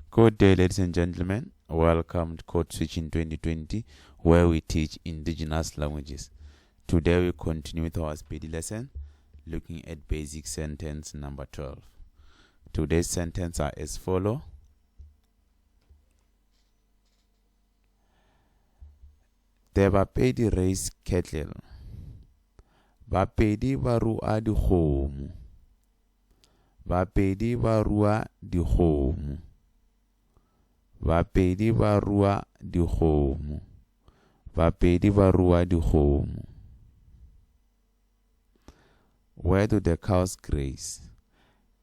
Good day, ladies and gentlemen. Welcome to Code Switching 2020, where we teach indigenous languages. Today, we continue with our Sepedi lesson, looking at basic sentence number 12. Today's sentence are as follow. The Bapedi raise cattle. Bapedi ba rua dikgomo. Bapedi ba rua dikgomo. Bapedi ba rua dikgomo. Bapedi ba rua dikgomo. Where do the cows graze?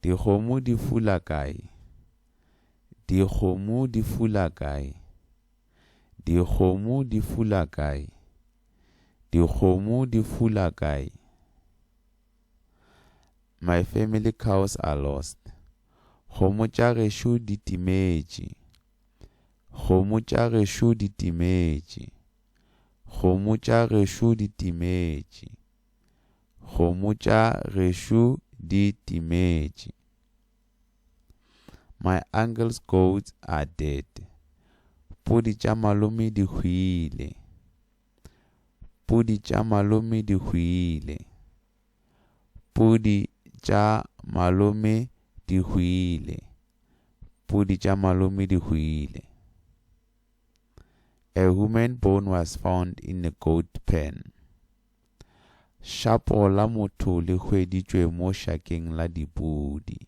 Dikgomo di fula kae? Dikgomo di fula kae? Dikgomo di fula kae? Dikgomo di fula kae? My family cows are lost. Kgomo tša gešo di timetše. Kgomo tša gešo di timetše. Kgomo tša gešo di timetše. Kgomo tša gešo di timetše. My uncle's goats are dead. Pudi tša malome di hwile. Pudi tša malome di hwile. Pudi tša malome di hwile. Pudi tša malome di hwile. A human bone was found in a goat pen. Šapo la motho le hweditšwe mo šakeng la dipudi.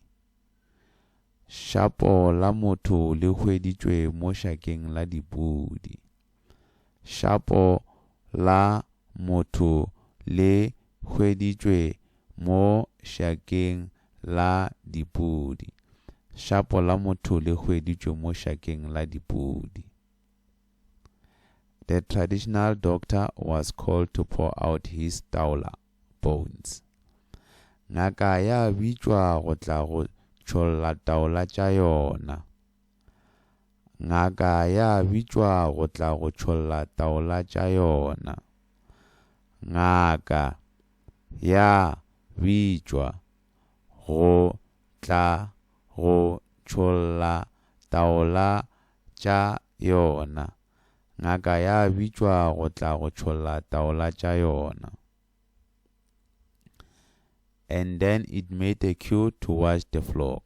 Šapo la motho le hweditšwe mo šakeng la dipudi. Šapo la motho le hweditšwe mo šakeng la dipudi. Šapo la motho le hweditšwe mo šakeng la dipudi. The traditional doctor was called to pour out his taola bones. Ngaka ya bitšwa go tla go tšholla taola tša yona. Ngaka ya bitšwa go tla go tšholla taola tša yona. Ngaka ya bitšwa go tla go tšholla taola tša yona. Ngaka ya bitšwa go tla go tšholla taola tša yona. And then it made a queue to wash the flock.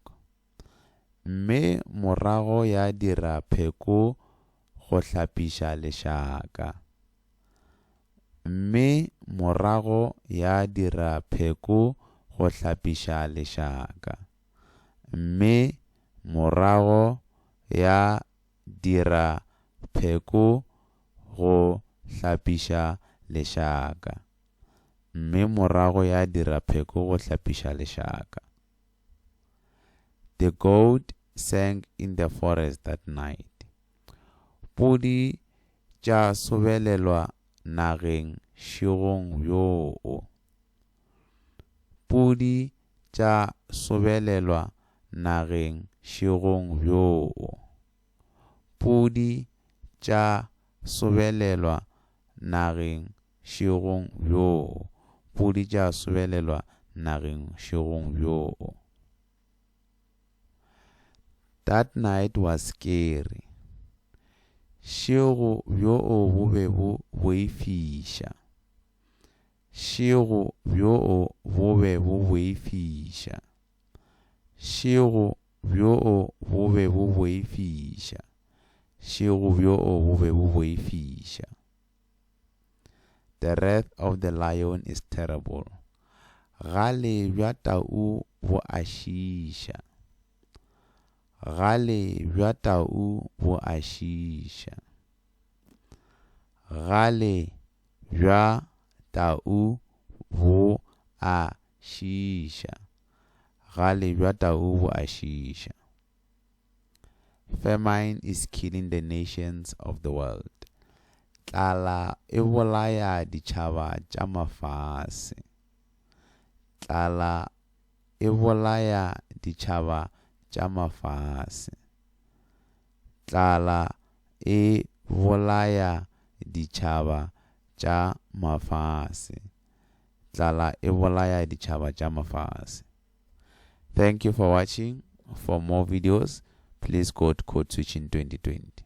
Mme morago ya dira pheko go hlapiša lešaka. Mme morago ya dira pheko go hlapiša lešaka. Mme morago ya dira pheko go hlapiša lešaka. Mme morago ya dira pheko go hlapiša lešaka. The goat sank in the forest that night. Pudi tša sobelelwa nageng šegong bjoo. Pudi tša sobelelwa nageng šegong bjoo. Pudi tša sobelelwa nageng šegong bjoo. Pudi tša sobelelwa nageng šegong bjoo. That night was scary. Šego bjoo bo be bo boifiša. Šego bjoo bo be bo boifiša. Šego bjoo bo be bo boifiša. Šego bjoo bo be bo boifiša. The wrath of the lion is terrible. Gale bja tau bo a šiiša. Gale bja tau bo a šiiša. Gale bja tau bo a šiiša. Gale bja tau bo a šiiša. Famine is killing the nations of the world. Tlala e bolaya ditšhaba tša mafase. Tlala e bolaya ditšhaba tša mafase. Tlala e bolaya ditšhaba tša mafase. Tlala e bolaya ditšhaba tša mafase. Thank you for watching. For more videos, Please God Code Switching 2020.